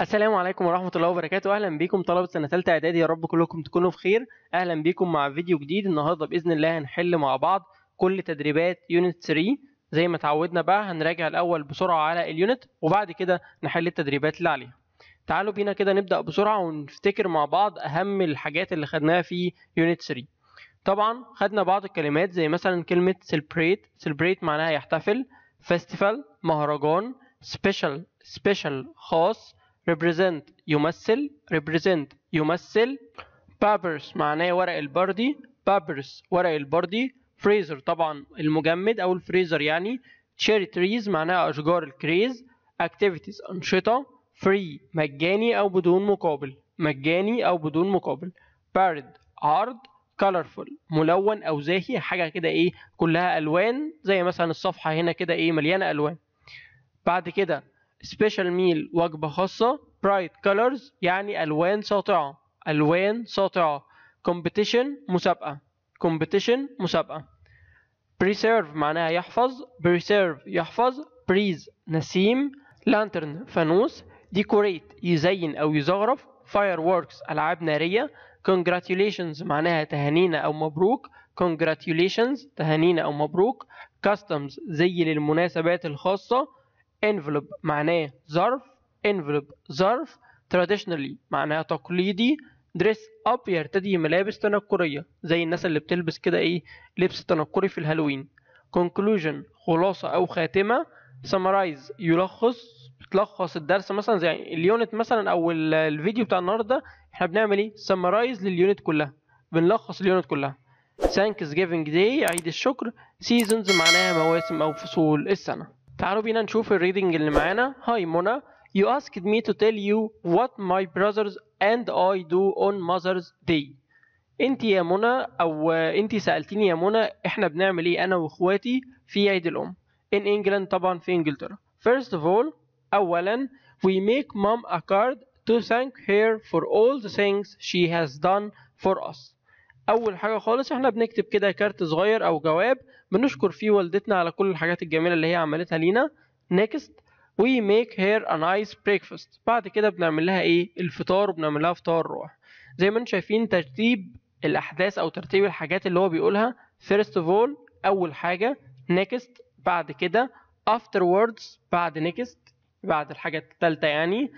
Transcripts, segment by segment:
السلام عليكم ورحمة الله وبركاته. أهلا بيكم طلبة سنة ثالثة إعدادي، يا رب كلكم تكونوا بخير. أهلا بيكم مع فيديو جديد. النهاردة بإذن الله هنحل مع بعض كل تدريبات unit 3 زي ما تعودنا. بقى هنراجع الأول بسرعة على ال unit وبعد كده نحل التدريبات اللي عليها. تعالوا بينا كده نبدأ بسرعة ونفتكر مع بعض أهم الحاجات اللي خدناها في unit 3. طبعا خدنا بعض الكلمات زي مثلا كلمة celebrate، celebrate معناها يحتفل، festival مهرجان، special special خاص، represent يمثل، represent يمثل، papyrus معناه ورق البردي، papyrus ورق البردي، freezer طبعا المجمد او الفريزر يعني، cherry trees معناها اشجار الكريز، activities انشطه، free مجاني او بدون مقابل، مجاني او بدون مقابل، parade عرض، colorful ملون او زاهي، حاجه كده ايه كلها الوان زي مثلا الصفحه هنا كده ايه مليانه الوان. بعد كده special meal وجبة خاصة، bright colors يعني ألوان ساطعة، ألوان ساطعة، competition مسابقة، competition مسابقة، preserve معناها يحفظ، preserve يحفظ، breeze نسيم، lantern فانوس، decorate يزين أو يزخرف، fireworks ألعاب نارية، congratulations معناها تهانينا أو مبروك، congratulations تهانينا أو مبروك، customs زي للمناسبات الخاصة، envelope معناه ظرف، envelope ظرف، traditionally معناها تقليدي، dress up يرتدي ملابس تنكرية زي الناس اللي بتلبس كده ايه لبس تنكري في الهالوين، conclusion خلاصة أو خاتمة، summarize يلخص، بتلخص الدرس مثلا زي ال unit مثلا أو الفيديو بتاع النهاردة احنا بنعمل ايه summarize لل unit كلها، بنلخص ال unit كلها. Thanksgiving Day عيد الشكر، seasons معناها مواسم أو فصول السنة. تعالوا بينا نشوف ال reading اللي معانا. Hi منى، you asked me to tell you what my brothers and I do on Mother's Day. انت يا منى او انت سألتيني يا منى احنا بنعمل ايه انا واخواتي في عيد الام. In England طبعا في انجلترا. First of all اولا we make mom a card to thank her for all the things she has done for us. اول حاجه خالص احنا بنكتب كده كارت صغير او جواب بنشكر فيه والدتنا على كل الحاجات الجميله اللي هي عملتها لينا. Next we make her a nice breakfast. بعد كده بنعمل لها ايه الفطار، وبنعمل لها فطار رائع. زي ما انتم شايفين ترتيب الاحداث او ترتيب الحاجات اللي هو بيقولها. First of all اول حاجه، next بعد كده، afterwards بعد next بعد الحاجه الثالثه يعني.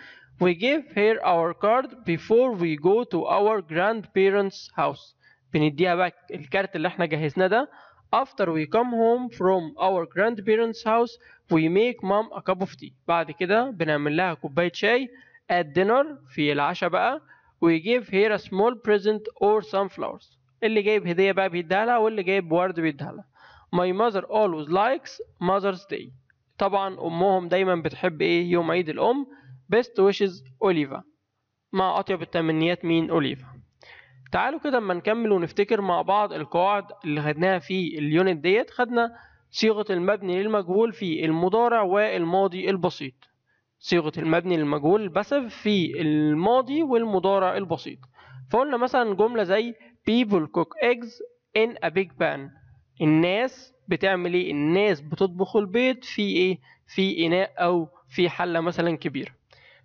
We give her our card before we go to our grandparents house. بنديها بقى الكارت اللي احنا جهزناه ده. After we come home from our grandparents house we make mom a cup of tea. بعد كده بنعمل لها كوباية شاي. At dinner في العشاء بقى we give her a small present or some flowers. اللي جايب هدية بقى بيديها لها، واللي جايب ورد بيديها لها. My mother always likes Mother's Day. طبعا أمهم دايما بتحب ايه يوم عيد الأم. Best wishes أوليفا. مع أطيب التمنيات مين؟ أوليفا. تعالوا كده اما نكمل ونفتكر مع بعض القواعد اللي خدناها في ال unit ديت. خدنا صيغة المبني للمجهول في المضارع والماضي البسيط، صيغة المبني للمجهول ال passive في الماضي والمضارع البسيط. فقلنا مثلا جملة زي people cook eggs in a big pan. الناس بتعمل ايه؟ الناس بتطبخ البيض في ايه؟ في اناء او في حلة مثلا كبيرة.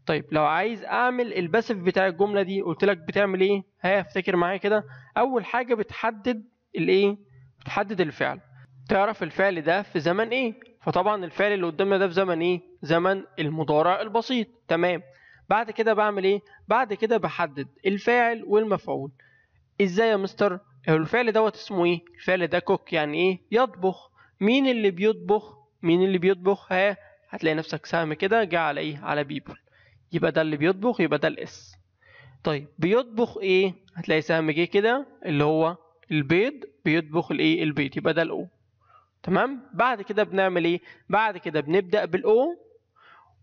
طيب لو عايز اعمل ال passive بتاع الجمله دي قلت لك بتعمل ايه؟ ها افتكر معايا كده. اول حاجه بتحدد الايه؟ بتحدد الفعل، تعرف الفعل ده في زمن ايه. فطبعا الفعل اللي قدامنا ده في زمن ايه؟ زمن المضارع البسيط. تمام. بعد كده بعمل ايه؟ بعد كده بحدد الفاعل والمفعول. ازاي يا مستر؟ الفعل دوت اسمه ايه؟ الفعل ده cook يعني ايه؟ يطبخ. مين اللي بيطبخ؟ مين اللي بيطبخ؟ ها هتلاقي نفسك سهم كده جه على ايه؟ على people، يبقى ده اللي بيطبخ، يبقى ده ال S. طيب بيطبخ ايه؟ هتلاقي سهم جه كده اللي هو البيض، بيطبخ الايه؟ البيض، يبقى ده ال O. تمام. بعد كده بنعمل ايه؟ بعد كده بنبدأ بال O،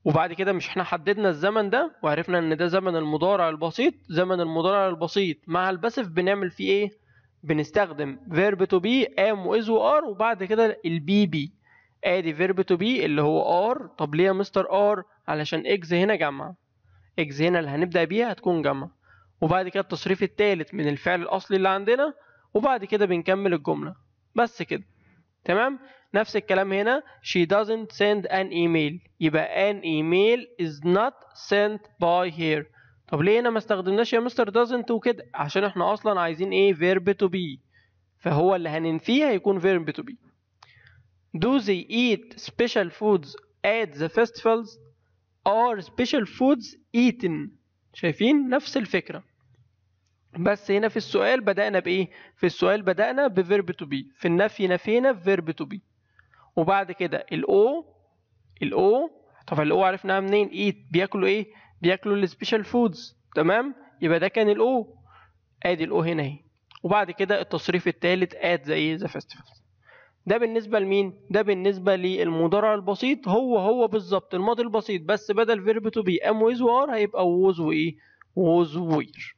وبعد كده مش احنا حددنا الزمن ده وعرفنا ان ده زمن المضارع البسيط. زمن المضارع البسيط مع ال passive بنعمل فيه ايه؟ بنستخدم verb to be am و is و are وبعد كده ال PP. ادي verb to be اللي هو are. طب ليه يا مستر are؟ علشان eggs هنا جمع، eggs هنا اللي هنبدأ بيها هتكون جمع، وبعد كده التصريف الثالث من الفعل الأصلي اللي عندنا، وبعد كده بنكمل الجملة بس كده. تمام. نفس الكلام هنا she doesn't send an email، يبقى an email is not sent by her. طب ليه هنا ما استخدمناش يا مستر doesn't وكده؟ عشان احنا اصلا عايزين ايه؟ verb to be، فهو اللي هننفيه هيكون verb to be. Do they eat special foods at the festivals؟ Are special foods eaten؟ شايفين نفس الفكرة، بس هنا في السؤال بدأنا بإيه؟ في السؤال بدأنا ب verb to be، في النفي نفينا verb to be، وبعد كده ال O، ال O طبعا ال O عرفناها منين؟ eat، بياكلوا إيه؟ بياكلوا ال special foods، تمام؟ يبقى ده كان ال O، ادي ال O هنا اهي، وبعد كده التصريف الثالث at the ايه؟ the festivals. ده بالنسبة لمين؟ ده بالنسبة للمضارع البسيط، هو هو بالظبط الماضي البسيط، بس بدل verb to be am و is و are هيبقى was وايه؟ was were.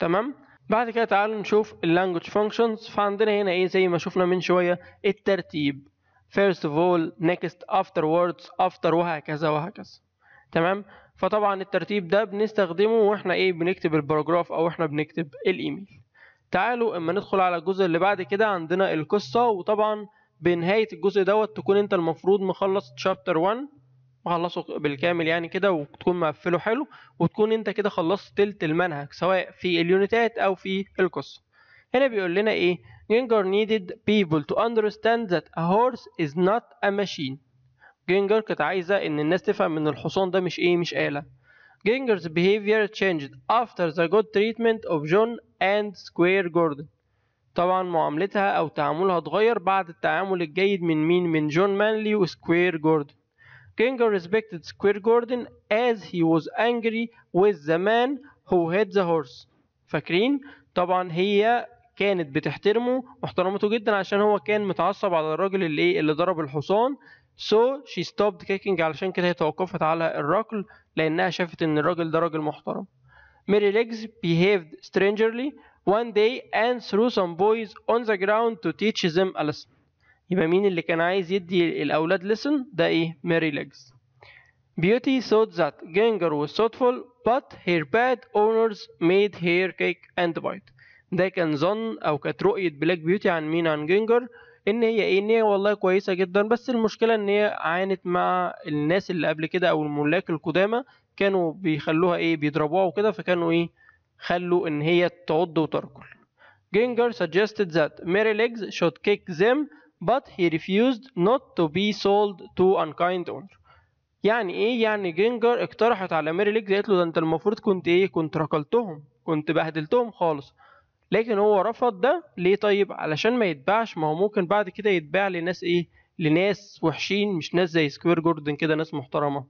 تمام؟ بعد كده تعالوا نشوف ال language functions. فعندنا هنا ايه؟ زي ما شفنا من شوية الترتيب، first of all، next، afterwards، after، وهكذا وهكذا. تمام؟ فطبعا الترتيب ده بنستخدمه واحنا ايه؟ بنكتب ال paragraph او احنا بنكتب الايميل. تعالوا اما ندخل على الجزء اللي بعد كده، عندنا القصة. وطبعا بنهاية الجزء دوت تكون انت المفروض مخلص chapter 1، مخلصه بالكامل يعني كده، وتكون مقفله حلو، وتكون انت كده خلصت تلت المنهج سواء في اليونتات او في القصة. هنا بيقول لنا ايه؟ Ginger needed people to understand that a horse is not a machine. جينجر كانت عايزة ان الناس تفهم ان الحصان ده مش ايه؟ مش آلة. Ginger's behavior changed after the good treatment of John and Squire Gordon. طبعا معاملتها او تعاملها اتغير بعد التعامل الجيد من مين؟ من جون مانلي وسكوير جوردن. Ginger respected Squire Gordon as he was angry with the man who hit the horse. فاكرين؟ طبعا هي كانت بتحترمه واحترمته جدا عشان هو كان متعصب على الراجل اللي ايه؟ اللي ضرب الحصان. So she stopped kicking، علشان كده هي توقفت على الركل لأنها شافت إن الراجل ده راجل محترم. Merrylegs behaved strangely one day and threw some boys on the ground to teach them a lesson. يبقى مين اللي كان عايز يدي الأولاد lesson؟ ده إيه؟ Merrylegs. Beauty thought that Ginger was thoughtful but her bad owners made her kick and bite. ده كان ظن أو كانت رؤية بلاك بيوتي عن مين؟ عن جينجر، إن هي إيه؟ إن هي والله كويسة جدا، بس المشكلة إن هي عانت مع الناس اللي قبل كده أو الملاك القدامى، كانوا بيخلوها إيه؟ بيضربوها وكده، فكانوا إيه؟ خلوا إن هي تعض وتركل. Ginger suggested that Merrylegs should kick them but he refused not to be sold to unkind owner. يعني ايه؟ يعني جينجر اقترحت على ميري ليجز، قالت له ده انت المفروض كنت ايه؟ كنت ركلتهم، كنت بهدلتهم خالص، لكن هو رفض ده. ليه طيب؟ علشان ما يتباعش، ما هو ممكن بعد كده يتباع لناس ايه؟ لناس وحشين، مش ناس زي سكوير جوردن كده، ناس محترمة.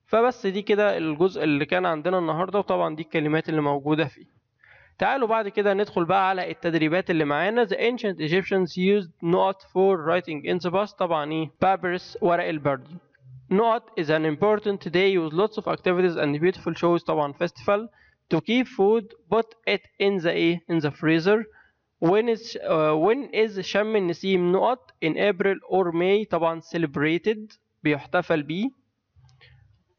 فبس دي كده الجزء اللي كان عندنا النهارده، وطبعا دي الكلمات اللي موجودة فيه. تعالوا بعد كده ندخل بقى على التدريبات اللي معانا. The ancient Egyptians used نقط for writing in the past. طبعا ايه؟ papyrus، ورق البردي. نقط is an important day with lots of activities and beautiful shows. طبعا festival. To keep food put it in the ايه؟ in the freezer. When is شم النسيم نقط in April or May؟ طبعا celebrated، بيحتفل بيه.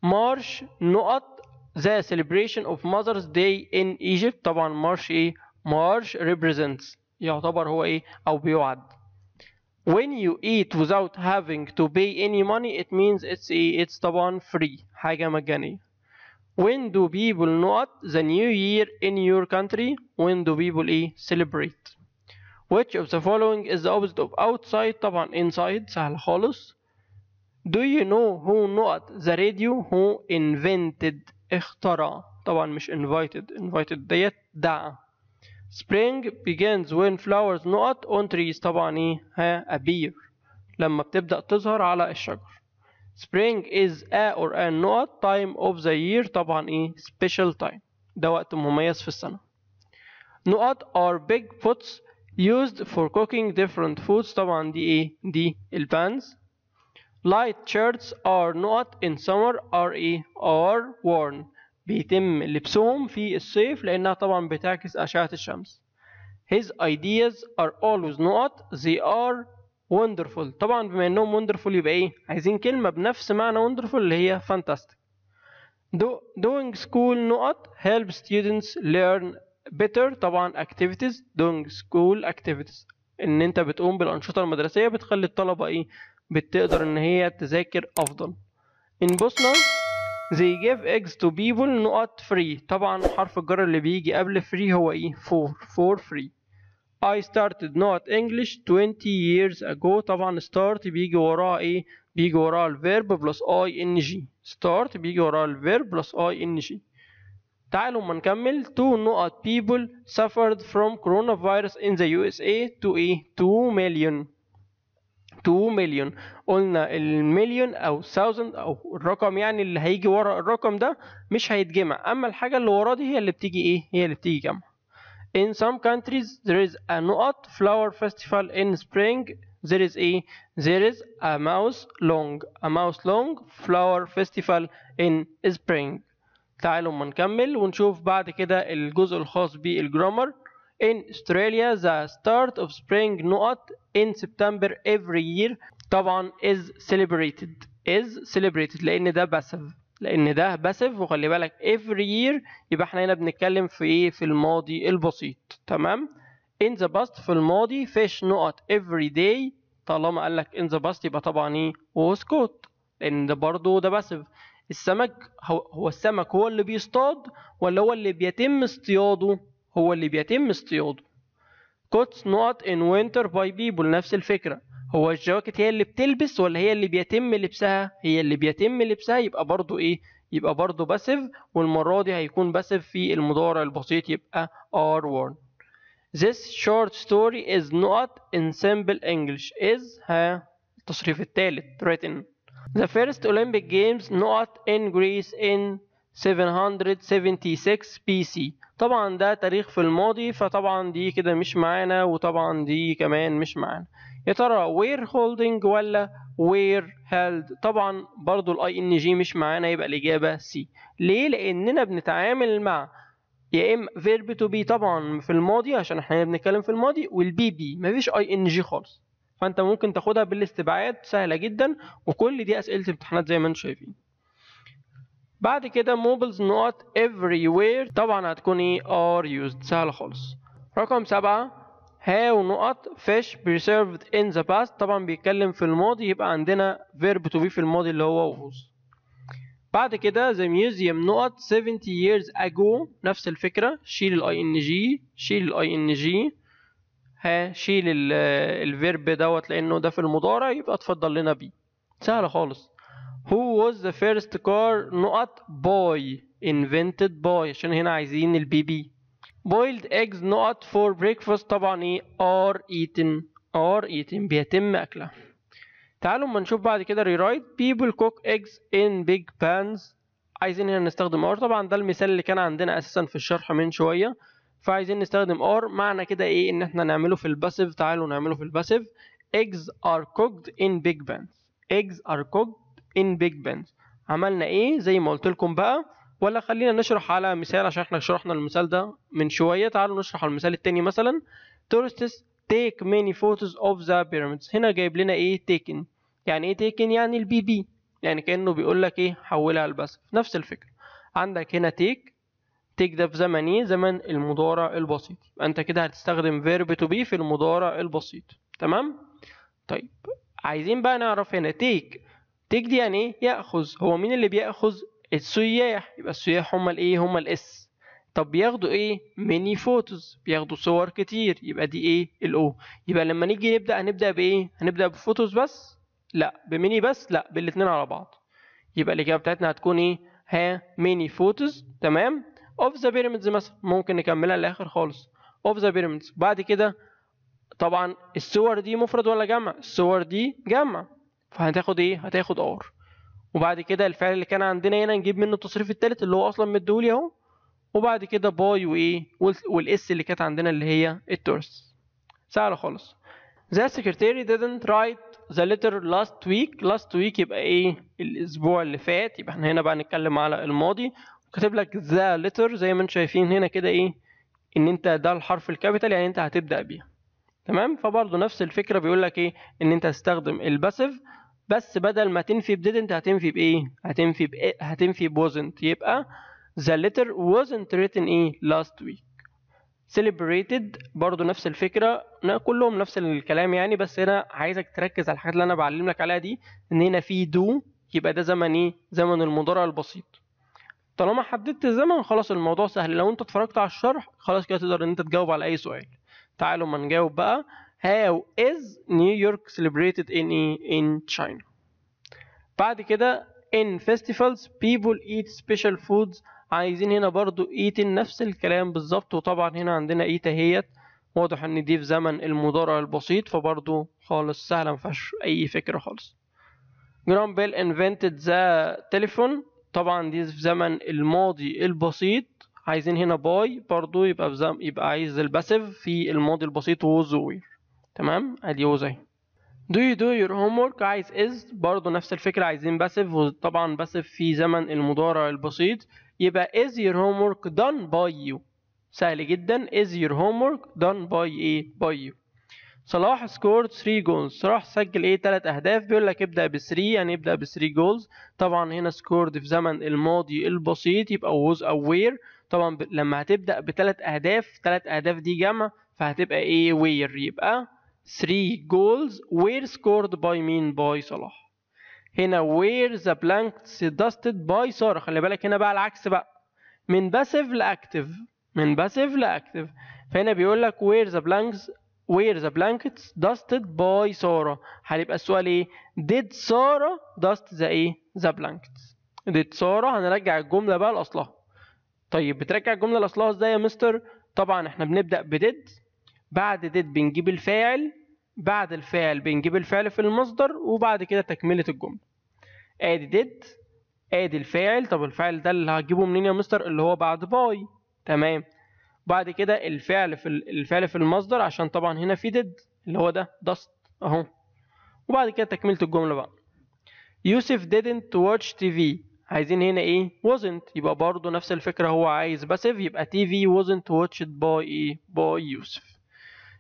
March نقط the celebration of Mother's Day in Egypt. طبعا March ايه؟ March represents، يعتبر هو ايه؟ او بيعد. When you eat without having to pay any money it means it's ايه؟ it's طبعا free، حاجة مجانية. When do people نقط the new year in your country؟ When do people ايه؟ celebrate. Which of the following is the opposite of outside؟ طبعا inside، سهل خالص. Do you know who نقط the radio؟ Who invented، اخترع، طبعا مش invited، invited ديت دعا. Spring begins when flowers نقط on trees. طبعا ايه؟ ها appear، لما بتبدأ تظهر على الشجر. Spring is a or an نقط time of the year. طبعا ايه؟ special time، ده وقت مميز في السنة. نقط are big pots used for cooking different foods. طبعا دي ايه؟ دي ال pans. Light shirts are نقط in summer are ايه؟ are worn، بيتم لبسهم في الصيف لأنها طبعا بتعكس أشعة الشمس. His ideas are always نقط they are wonderful. طبعا بما انهم wonderful يبقى ايه؟ عايزين كلمة بنفس معنى wonderful اللي هي fantastic. Doing school نقط help students learn better. طبعا activities، doing school activities ان انت بتقوم بالانشطه المدرسية بتخلي الطلبة ايه، بتقدر ان هي تذاكر افضل. In Bosnia they give eggs to people not free. طبعا حرف الجر اللي بيجي قبل free هو ايه؟ for free. I started not English 20 years ago. طبعا start بيجي وراه ايه؟ بيجي وراه ال verb plus ing. start بيجي وراه ال verb plus ing. تعالوا ما نكمل. 2 نقط people suffered from coronavirus in the USA to ايه؟ 2 million. 2 مليون. قلنا المليون او 1000 او الرقم يعني اللي هيجي ورا الرقم ده مش هيتجمع، اما الحاجة اللي وراه دي هي اللي بتيجي ايه؟ هي اللي بتيجي جمع. In some countries there is a نقط flower festival in spring. There is a there is a mouse long flower festival in spring. تعالوا ما نكمل ونشوف بعد كده الجزء الخاص بالجرامر. In Australia the start of spring نقط in September every year. طبعا is celebrated، is celebrated لأن ده passive، لأن ده passive، وخلي بالك every year يبقى احنا هنا بنتكلم في ايه؟ في الماضي البسيط. تمام. In the past في الماضي fish نقط every day. طالما قال لك in the past يبقى طبعا ايه؟ was caught، لأن ده برضه ده passive. السمك هو السمك هو اللي بيصطاد ولا هو اللي بيتم اصطياده؟ هو اللي بيتم اصطياده. coats نقط in winter by people. نفس الفكرة، هو الجواكت هي اللي بتلبس ولا هي اللي بيتم لبسها؟ هي اللي بيتم لبسها، يبقى برضو ايه؟ يبقى برضو passive، والمرة دي هيكون passive في المضارع البسيط يبقى are worn. This short story is not in simple English. is ها التصريف الثالث written. The first Olympic Games not in Greece in 776 BC. طبعا ده تاريخ في الماضي، فطبعا دي كده مش معانا، وطبعا دي كمان مش معانا. يا ترى were holding ولا were held؟ طبعا برضو ال ing مش معانا، يبقى الإجابة C. ليه؟ لأننا بنتعامل مع يا اما verb to be طبعا في الماضي عشان احنا بنتكلم في الماضي، وال PP مفيش ing خالص، فانت ممكن تاخدها بالاستبعاد سهلة جدا، وكل دي اسئلة امتحانات زي ما انتم شايفين. بعد كده mobiles not everywhere طبعا هتكون ايه؟ are used، سهلة خالص. رقم 7 how نقط fish preserved in the past. طبعا بيتكلم في الماضي، يبقى عندنا verb to be في الماضي اللي هو was. بعد كده the museum نقط 70 years ago. نفس الفكرة، شيل ال ing، شيل ال ing، ها شيل ال verb دوت لانه ده في المضارع، يبقى اتفضل لنا be، سهلة خالص. Who was the first car نقط by invented by، عشان هنا عايزين ال PP. Boiled eggs نقط for breakfast طبعا ايه؟ are eaten، are eaten بيتم اكلها. تعالوا اما نشوف بعد كده rewrite. People cook eggs in big pans. عايزين هنا نستخدم are، طبعا ده المثال اللي كان عندنا اساسا في الشرح من شوية، فعايزين نستخدم are. معنى كده ايه؟ ان احنا نعمله في ال passive. تعالوا نعمله في ال passive. Eggs are cooked in big pans. Eggs are cooked in big pans. عملنا ايه زي ما قلت لكم بقى، ولا خلينا نشرح على مثال عشان احنا شرحنا المثال ده من شوية. تعالوا نشرح على المثال التاني مثلا. Tourists take many photos of the pyramids. هنا جايب لنا ايه؟ taken. يعني ايه taken؟ يعني ال PP، يعني كأنه بيقول لك ايه؟ حولها لل passive. نفس الفكرة عندك هنا take، take ده في زمن ايه؟ زمن المضارع البسيط، يبقى انت كده هتستخدم verb to be في المضارع البسيط. تمام. طيب عايزين بقى نعرف هنا take، take دي يعني ايه؟ يأخذ. هو مين اللي بيأخذ؟ السياح، يبقى السياح هما الايه؟ هما ال S. طب بياخدوا ايه؟ many photos، بياخدوا صور كتير، يبقى دي ايه؟ ال O. يبقى لما نيجي نبدأ هنبدأ بايه؟ هنبدأ ب photos بس؟ لا. ب many بس؟ لا، بالاتنين على بعض. يبقى الإجابة بتاعتنا هتكون ايه؟ ها many photos. تمام. of the pyramids مثلا، ممكن نكملها للآخر خالص، of the pyramids. بعد كده طبعا الصور دي مفرد ولا جمع؟ الصور دي جمع، فهتاخد ايه؟ هتاخد are. وبعد كده الفعل اللي كان عندنا هنا نجيب منه التصريف الثالث اللي هو اصلا مديهولي اهو، وبعد كده by وايه؟ وال S اللي كانت عندنا اللي هي ال tourists. سهلة خالص. The secretary didn't write the letter last week. last week يبقى ايه؟ الاسبوع اللي فات، يبقى احنا هنا بقى نتكلم على الماضي. وكاتب لك the letter زي ما انتم شايفين هنا كده ايه؟ ان انت ده الحرف ال capital يعني انت هتبدأ بيها. تمام. فبرضه نفس الفكرة بيقول لك ايه؟ ان انت هتستخدم ال passive، بس بدل ما تنفي ب didn't هتنفي بايه؟ هتنفي بايه؟ هتنفي ب wasn't. يبقى the letter wasn't written ايه؟ last week. celebrated برضو نفس الفكرة، كلهم نفس الكلام يعني، بس هنا عايزك تركز على الحاجات اللي انا بعلم لك عليها دي، ان هنا في do يبقى ده زمن ايه؟ زمن المضارع البسيط. طالما حددت الزمن خلاص الموضوع سهل، لو انت اتفرجت على الشرح خلاص كده تقدر ان انت تجاوب على اي سؤال. تعالوا ما نجاوب بقى. How is New York celebrated in in China؟ بعد كده in festivals people eat special foods، عايزين هنا برضو eaten نفس الكلام بالظبط، وطبعا هنا عندنا eat اهيت، واضح ان دي في زمن المضارع البسيط، فبرضو خالص سهلة مفيهاش اي فكرة خالص. Graham Bell invented the telephone، طبعا دي في زمن الماضي البسيط، عايزين هنا by برضو يبقى في زمن، يبقى عايز ال passive في الماضي البسيط was were، تمام ادي was اهي. Do you do your homework؟ عايز is برضو نفس الفكرة، عايزين passive، وطبعا passive في زمن المضارع البسيط، يبقى is your homework done by you، سهل جدا. is your homework done by ايه؟ by you. صلاح scored 3 goals، صلاح سجل ايه؟ 3 اهداف، بيقول لك ابدأ ب 3، يعني ابدأ ب 3 goals. طبعا هنا scored في زمن الماضي البسيط يبقى was أو were، طبعا لما هتبدأ بثلاث اهداف، 3 اهداف دي جمع، فهتبقى ايه؟ were، يبقى 3 goals were scored by مين؟ by صلاح. هنا were the blankets dusted by سارة، خلي بالك هنا بقى العكس بقى، من passive ل active، من passive ل active، فهنا بيقول لك were the blankets، were the blankets dusted by سارة، هيبقى السؤال ايه؟ did سارة dust the ايه؟ the blankets. did سارة، هنرجع الجملة بقى لأصلها. طيب بترجع الجملة لأصلها ازاي يا مستر؟ طبعا احنا بنبدأ ب did، بعد did بنجيب الفاعل، بعد الفاعل بنجيب الفعل في المصدر، وبعد كده تكملة الجملة. ادي did، ادي الفاعل، طب الفاعل ده اللي هجيبه منين يا مستر؟ اللي هو بعد by، تمام. بعد كده الفعل في المصدر، عشان طبعا هنا في did اللي هو ده dust اهو، وبعد كده تكملة الجملة بقى. يوسف didn't watch TV، عايزين هنا ايه؟ wasn't، يبقى برضو نفس الفكرة، هو عايز passive، يبقى TV wasn't watched by ايه؟ by يوسف.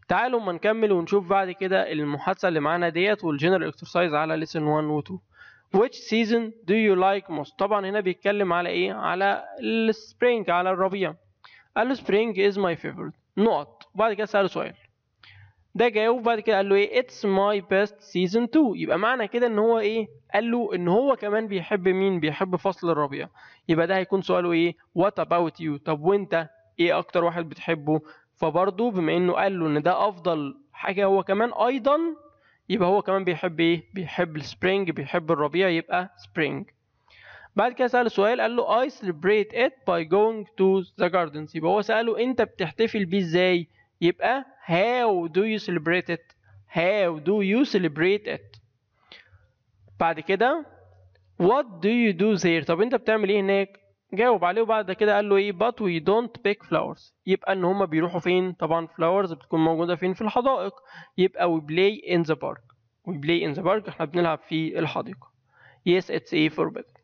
تعالوا ما نكمل ونشوف بعد كده المحادثة اللي معانا ديت وال general exercise على lesson 1 و 2. Which season do you like most؟ طبعا هنا بيتكلم على ايه؟ على ال spring، على الربيع. قال له spring is my favorite نقط، وبعد كده سأله سؤال، ده جاوب، بعد كده قال له ايه؟ It's my best season too، يبقى معنى كده ان هو ايه؟ قال له ان هو كمان بيحب مين؟ بيحب فصل الربيع، يبقى ده هيكون سؤاله ايه؟ What about you؟ طب وانت ايه اكتر واحد بتحبه؟ فبرضه بما انه قال له ان ده افضل حاجة هو كمان ايضا، يبقى هو كمان بيحب ايه؟ بيحب ال spring، بيحب الربيع، يبقى spring. بعد كده سأله سؤال قال له I celebrate it by going to the gardens، يبقى هو سأله انت بتحتفل بيه ازاي؟ يبقى how do you celebrate it؟ how do you celebrate it؟ بعد كده what do you do there؟ طب انت بتعمل ايه هناك؟ جاوب عليه، وبعد كده قال له ايه؟ but we don't pick flowers، يبقى ان هما بيروحوا فين؟ طبعا flowers بتكون موجودة فين؟ في الحدائق، يبقى we play in the park، we play in the park، احنا بنلعب في الحديقة. Yes it's a forbidden.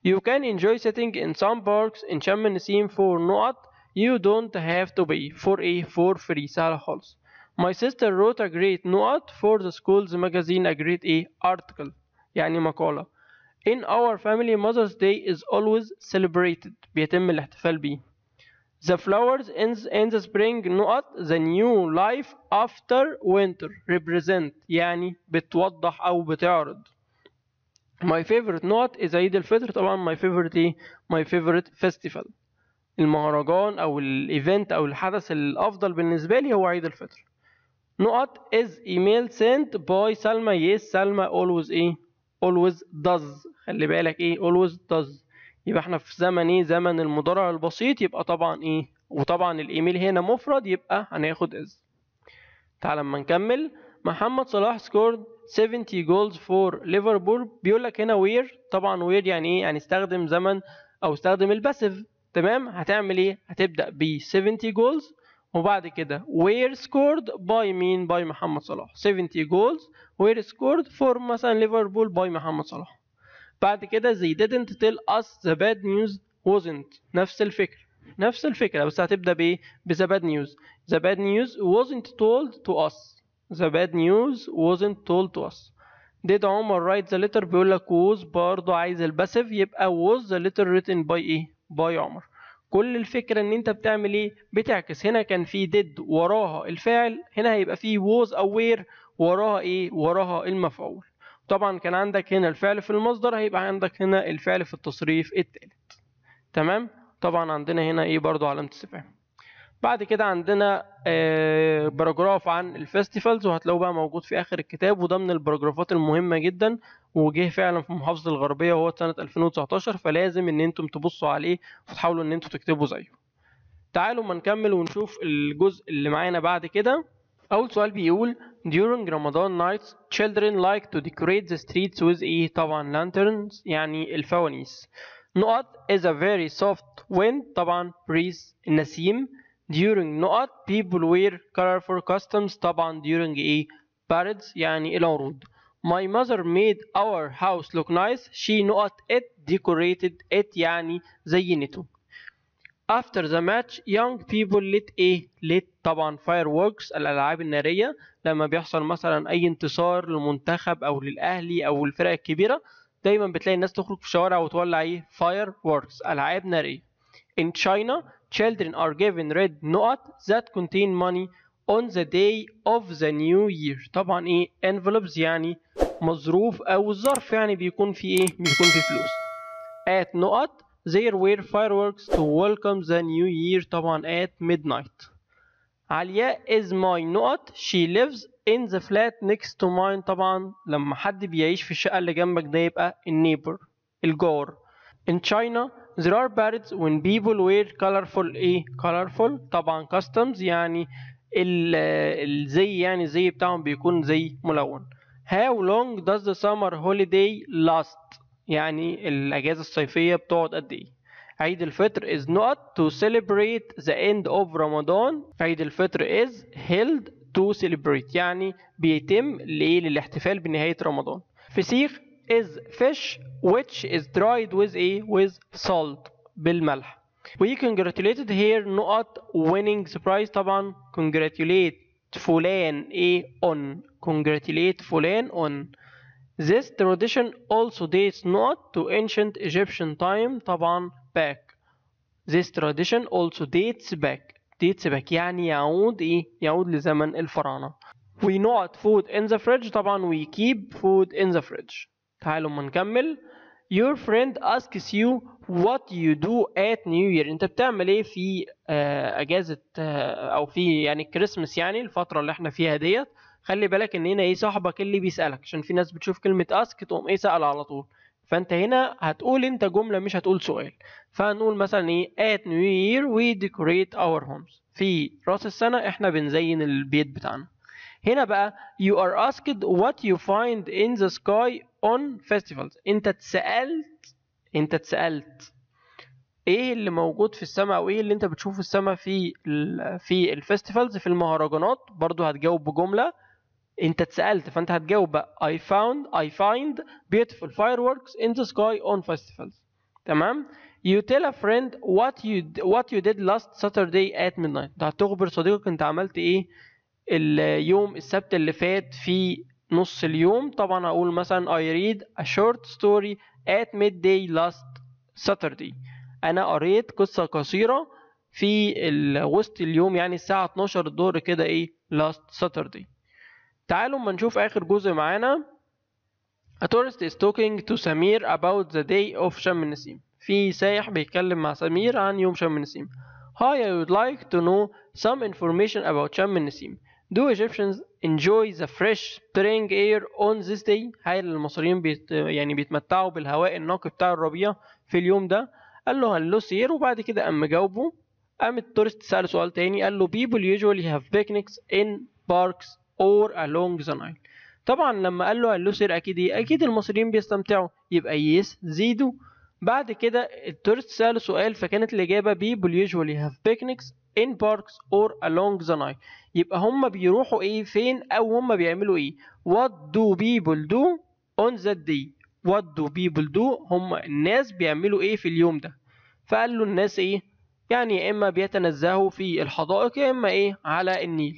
You can enjoy sitting in some parks in شم النسيم for نقط، you don't have to pay for a for free، سهلة خالص. My sister wrote a great نقط for the school's magazine، a great a article يعني مقالة. In our family Mother's Day is always celebrated، بيتم الاحتفال بيه. The flowers in the spring نقط the new life after winter represent، يعني بتوضح أو بتعرض. My favorite نقط is عيد الفطر، طبعا my favorite ايه؟ My favorite festival، المهرجان أو ال event أو الحدث الأفضل بالنسبة لي هو عيد الفطر. نقط is email sent by سلمى، yes سلمى always ايه؟ always does، خلي بالك ايه؟ always does، يبقى احنا في زمن ايه؟ زمن المضارع البسيط، يبقى طبعا ايه؟ وطبعا الايميل هنا مفرد، يبقى هناخد is. تعال لما نكمل. محمد صلاح scored 70 goals for ليفربول، بيقول لك هنا were، طبعا were يعني ايه؟ يعني استخدم زمن او استخدم ال passive، تمام؟ هتعمل ايه؟ هتبدأ ب 70 goals وبعد كده were scored by مين؟ by محمد صلاح. 70 goals were scored for مثلا ليفربول by محمد صلاح. بعد كده they didn't tell us the bad news wasn't، نفس الفكرة، نفس الفكرة بس هتبدأ بإيه؟ ب the bad news. The bad news wasn't told to us. The bad news wasn't told to us. Did عمر write the letter؟ بيقول لك was، برضه عايز ال passive، يبقى was the letter written by إيه؟ by عمر. كل الفكرة ان انت بتعمل ايه؟ بتعكس. هنا كان في did وراها الفاعل، هنا هيبقى في was او were وراها ايه؟ وراها المفعول. طبعا كان عندك هنا الفعل في المصدر، هيبقى عندك هنا الفعل في التصريف الثالث. تمام. طبعا عندنا هنا ايه برضو علامة استفهام. بعد كده عندنا paragraph عن ال festivals، وهتلاقوه بقى موجود في اخر الكتاب، وده من ال paragraph ات المهمة جدا، وجه فعلا في محافظة الغربية وهو سنة 2019، فلازم ان انتم تبصوا عليه وتحاولوا ان انتم تكتبوا زيه. تعالوا ما نكمل ونشوف الجزء اللي معانا بعد كده. اول سؤال بيقول during Ramadan nights children like to decorate the streets with ايه؟ طبعا lanterns يعني الفوانيس. نقط is a very soft wind، طبعا breeze النسيم. during نقط people wear colorful costumes، طبعا during ايه؟ parades يعني العروض. My mother made our house look nice، she نقط it decorated it يعني زينته. After the match young people lit ايه؟ lit طبعا fireworks الألعاب النارية. لما بيحصل مثلا أي انتصار للمنتخب أو للأهلي أو الفرق الكبيرة دايما بتلاقي الناس تخرج في الشوارع وتولع ايه؟ fireworks ألعاب نارية. In China children are given red نقط that contain money on the day of the new year. طبعا ايه؟ envelopes يعني مظروف او الظرف، يعني بيكون فيه ايه؟ بيكون فيه فلوس. At نقط there were fireworks to welcome the new year، طبعا at midnight. علياء is my نقط she lives in the flat next to mine. طبعا لما حد بيعيش في الشقة اللي جنبك ده يبقى ال neighbor الجار. In China there are parades when people wear colorful ايه؟ colorful طبعا costumes يعني الزي، يعني الزي بتاعهم بيكون زي ملون. How long does the summer holiday last؟ يعني الأجازة الصيفية بتقعد قد إيه؟ عيد الفطر is not to celebrate the end of Ramadan. عيد الفطر is held to celebrate يعني بيتم لإيه؟ للاحتفال بنهاية رمضان. فسيخ is fish which is dried with ايه؟ with salt بالملح. We congratulated her نقط winning the prize. طبعا congratulate فلان ايه؟ on. congratulate فلان on. This tradition also dates not to ancient Egyptian time. طبعا back. This tradition also dates back. dates back يعني يعود ايه؟ يعود لزمن الفراعنة. We not food in the fridge. طبعا we keep food in the fridge. تعالوا ما نكمل. Your friend asks you what you do at New Year. انت بتعمل ايه في اجازة او في يعني الكريسماس، يعني الفترة اللي احنا فيها ديت. خلي بالك ان هنا ايه؟ صاحبك اللي بيسألك، عشان في ناس بتشوف كلمة ask تقوم ايه سأل على طول. فانت هنا هتقول انت جملة مش هتقول سؤال. فهنقول مثلا ايه؟ at New Year we decorate our homes. في راس السنة احنا بنزين البيت بتاعنا. هنا بقى you are asked what you find in the sky on festivals. انت اتسألت ايه اللي موجود في السماء او ايه اللي انت بتشوفه في السماء في ال festivals في المهرجانات. برضو هتجاوب بجملة، انت اتسألت فانت هتجاوب بقى I find beautiful fireworks in the sky on festivals. تمام. You tell a friend what you did last Saturday at midnight. ده هتخبر صديقك انت عملت ايه اليوم السبت اللي فات في نص اليوم. طبعا هقول مثلا I read a short story at midday last Saturday. انا قريت قصة قصيرة في وسط اليوم، يعني الساعة 12 الظهر كده ايه last Saturday. تعالوا ما نشوف اخر جزء معانا. A tourist is talking to Samir about the day of شم النسيم. في سايح بيتكلم مع سمير عن يوم شم النسيم. Hi, I would like to know some information about شم النسيم. Do Egyptians enjoy the fresh spring air on this day؟ هل المصريين يعني بيتمتعوا بالهواء النقي بتاع الربيع في اليوم ده؟ قال له hello sir، وبعد كده قام جاوبه. قام ال tourist سأله سؤال تاني، قال له people usually have picnics in parks or along the Nile. طبعا لما قال له hello sir اكيد ايه؟ اكيد المصريين بيستمتعوا، يبقى yes they do. بعد كده ال tourist سأله سؤال فكانت الإجابة people usually have picnics in parks or along the Nile. يبقى هم بيروحوا ايه فين او هم بيعملوا ايه؟ What do people do on that day؟ What do people do؟ هم الناس بيعملوا ايه في اليوم ده؟ فقال له الناس ايه؟ يعني يا اما بيتنزهوا في الحدائق يا اما ايه على النيل.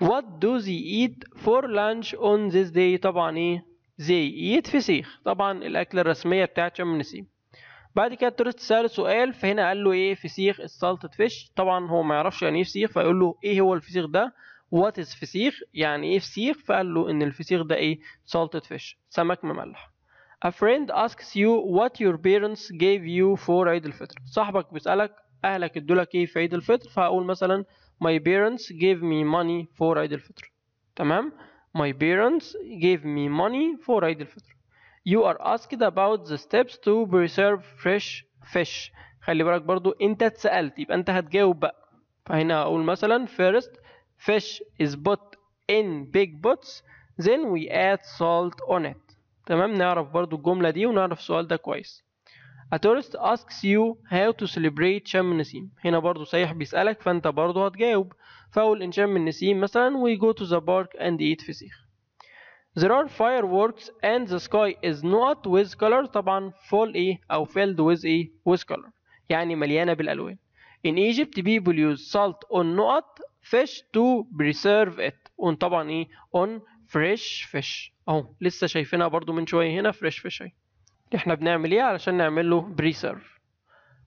What do they eat for lunch on this day؟ طبعا ايه؟ They eat فسيخ، طبعا الاكلة الرسمية بتاعت شم النسيم. بعد كده ال tourist سأله سؤال، فهنا قال له ايه؟ فسيخ ال salted fish. طبعا هو ما يعرفش يعني ايه فسيخ، فيقول له ايه هو الفسيخ ده؟ what is فسيخ، يعني ايه فسيخ؟ فقال له ان الفسيخ ده ايه؟ salted fish، سمك مملح. A friend asks you what your parents gave you for عيد الفطر. صاحبك بيسألك أهلك ادولك ايه في عيد الفطر، فهقول مثلا my parents gave me money for عيد الفطر. تمام، my parents gave me money for عيد الفطر. You are asked about the steps to preserve fresh fish. خلي بالك برضو انت اتسألت يبقى انت هتجاوب بقى. فهنا هقول مثلا first fish is put in big pots then we add salt on it. تمام، نعرف برضو الجملة دي ونعرف السؤال ده كويس. A tourist asks you how to celebrate شم النسيم. هنا برضو سايح بيسألك فانت برضو هتجاوب، فأقول إن شم النسيم مثلا we go to the park and eat فسيخ. There are fireworks and the sky is not with color. طبعا full ايه أو filled with ايه؟ with color، يعني مليانة بالألوان. In Egypt people use salt on not fish to preserve it. on طبعا ايه؟ on fresh fish. اهو لسه شايفينها برضو من شوية هنا fresh fish اهي. احنا بنعمل ايه علشان نعمل له preserve.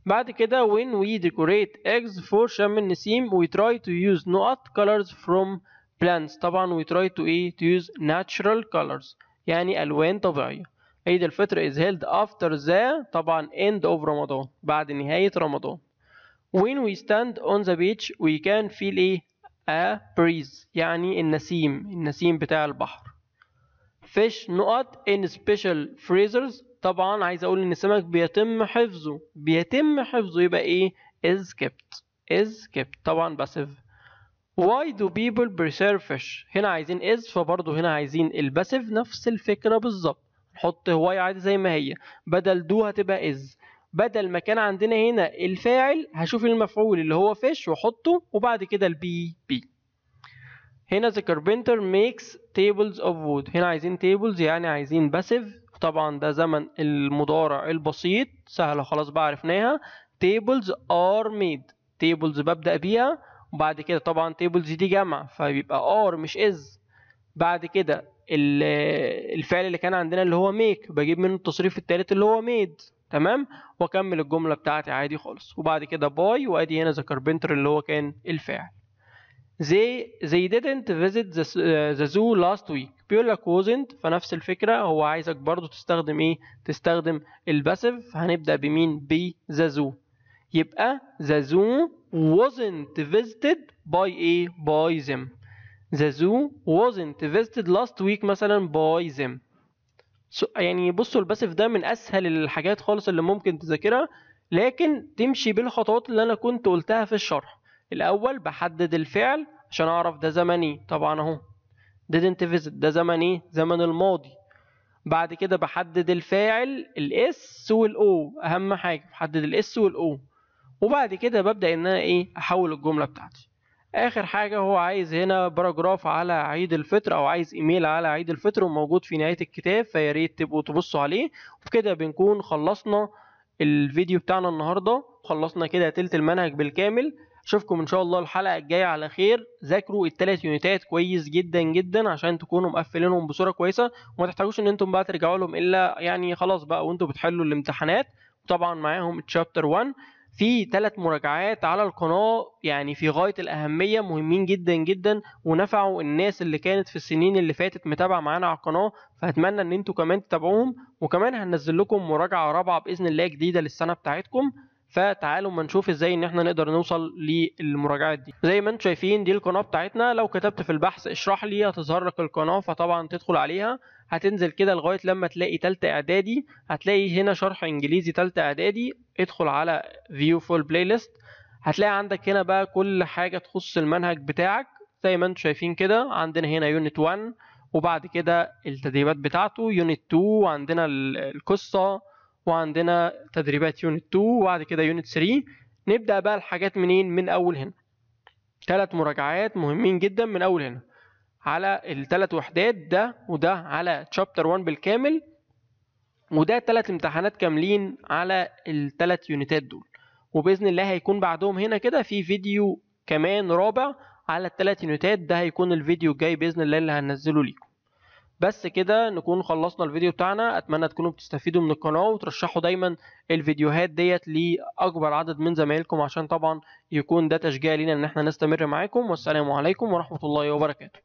بعد كده when we decorate eggs for شم النسيم we try to use not colors from plants. طبعا we try to ايه؟ to use natural colors، يعني ألوان طبيعية. عيد الفطر is held after the طبعا end of رمضان، بعد نهاية رمضان. When we stand on the beach we can feel ايه؟ a breeze، يعني النسيم، النسيم بتاع البحر. Fish not in special freezers. طبعا عايز اقول ان السمك بيتم حفظه، بيتم حفظه يبقى ايه؟ is kept، is kept طبعا passive. Why do people preserve fish؟ هنا عايزين is، فبرضه هنا عايزين ال passive، نفس الفكرة بالظبط. نحط why عادي زي ما هي، بدل do هتبقى is. بدل ما كان عندنا هنا الفاعل هشوف المفعول اللي هو fish واحطه، وبعد كده ال PP. هنا the carpenter makes tables of wood. هنا عايزين tables يعني عايزين passive، طبعا ده زمن المضارع البسيط، سهلة خلاص بقى عرفناها. tables are made، tables ببدأ بيها، وبعد كده طبعا tables دي جمع فبيبقى are مش is. بعد كده الفعل اللي كان عندنا اللي هو make بجيب منه التصريف الثالث اللي هو made. تمام، واكمل الجملة بتاعتي عادي خالص. وبعد كده by، وادي هنا the carpenter اللي هو كان الفاعل. They didn't visit the zoo last week. بيقول لك wasn't، فنفس الفكرة هو عايزك برضو تستخدم ايه؟ تستخدم ال passive. هنبدأ بمين؟ ب the zoo. يبقى the zoo wasn't visited by ايه؟ by them. The zoo wasn't visited last week مثلا by them. يعني بصوا ال passive ده من اسهل الحاجات خالص اللي ممكن تذاكرها، لكن تمشي بالخطوات اللي انا كنت قلتها في الشرح. الاول بحدد الفعل عشان اعرف ده زمن ايه، طبعا اهو didn't visit ده زمن ايه؟ زمن الماضي. بعد كده بحدد الفاعل ال S وال O، اهم حاجه بحدد ال S وال O، وبعد كده ببدا ان انا ايه؟ احول الجمله بتاعتي. اخر حاجه هو عايز هنا paragraph على عيد الفطر، او عايز ايميل على عيد الفطر، وموجود في نهايه الكتاب، فيا ريت تبقوا تبصوا عليه. وبكده بنكون خلصنا الفيديو بتاعنا النهارده، خلصنا كده تلت المنهج بالكامل. اشوفكم ان شاء الله الحلقه الجايه على خير. ذاكروا الثلاث يونتات كويس جدا جدا عشان تكونوا مقفلينهم بصوره كويسه، وما تحتاجوش ان انتم بقى ترجعوا لهم الا يعني خلاص بقى وانتم بتحلوا الامتحانات. وطبعا معاهم chapter 1 في 3 مراجعات على القناة يعني في غاية الأهمية، مهمين جدا جدا ونفعوا الناس اللي كانت في السنين اللي فاتت متابعة معانا على القناة، فأتمنى إن انتوا كمان تتابعوهم. وكمان هننزل لكم مراجعة رابعة بإذن الله جديدة للسنة بتاعتكم، فتعالوا ما نشوف ازاي ان احنا نقدر نوصل للمراجعات دي. زي ما انتم شايفين دي القناة بتاعتنا، لو كتبت في البحث اشرح لي هتظهر لك القناة، فطبعا تدخل عليها. هتنزل كده لغاية لما تلاقي تالتة اعدادي، هتلاقي هنا شرح انجليزي تالتة اعدادي، ادخل على view full playlist، هتلاقي عندك هنا بقى كل حاجة تخص المنهج بتاعك. زي ما انتم شايفين كده عندنا هنا unit 1، وبعد كده التدريبات بتاعته unit 2، وعندنا القصة، وعندنا تدريبات unit 2، وبعد كده unit 3. نبدأ بقى الحاجات منين؟ من أول هنا. 3 مراجعات مهمين جدا من أول هنا على الثلاث وحدات، ده وده على chapter 1 بالكامل، وده 3 امتحانات كاملين على الثلاث يونتات دول. وبإذن الله هيكون بعدهم هنا كده في فيديو كمان رابع على الثلاث يونتات، ده هيكون الفيديو الجاي بإذن الله اللي هنزله ليكم. بس كده نكون خلصنا الفيديو بتاعنا. اتمنى تكونوا بتستفيدوا من القناة وترشحوا دايما الفيديوهات ديت لاكبر عدد من زمايلكم، عشان طبعا يكون ده تشجيع لينا ان احنا نستمر معاكم. والسلام عليكم ورحمة الله وبركاته.